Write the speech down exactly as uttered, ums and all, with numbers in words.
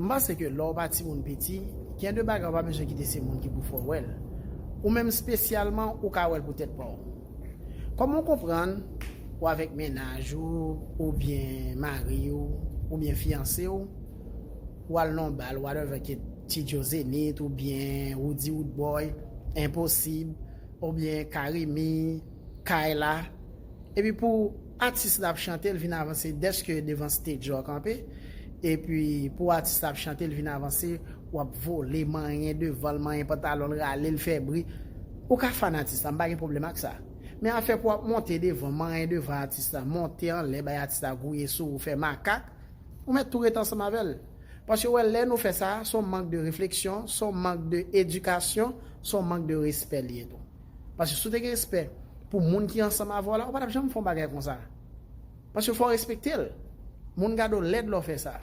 M panse ke lè w pa timoun piti, gen de bagay ou pa bezwen kite se moun ki pou fè w wè l. Ou menm espesyalman, ou ka wè l pou tèt pa w. Kòman w konprann ou avèk mennaj ou, oubyen mari w, oubyen fiyanse w, ou al nan bal, whatever, ke Ti Joe Zenith, oubyen Roody Roodboy, Enposib, oubyen Carimi, Kyla, epi pou atis la ap chante, l vin avanse dèske devan stage la w kanpe, epi pou atis la ap chante, l vin avanse, w ap vole, manyen devan l, manyen pantalon l, rale l, fè bri. Ou ka fan atis la, m pa gen pwoblèm ak sa. Men afè pou w ap monte devan, manyen devan atis la, monte anlè, bay atis la gouye sou ou, fè makak, ou mèt tou ret ansanm avè l. Paske w wè, lè nou fè sa, se yon mank de refleksyon, se yon mank de edikasyon, se yon mank de respè li ye tou. Paske si w te gen respè pou moun ki ansanm avè w la, ou pa t ap janm fè yon bagay konsa. Paske fò w respekte l. Moun gade w lèd lè w fè sa.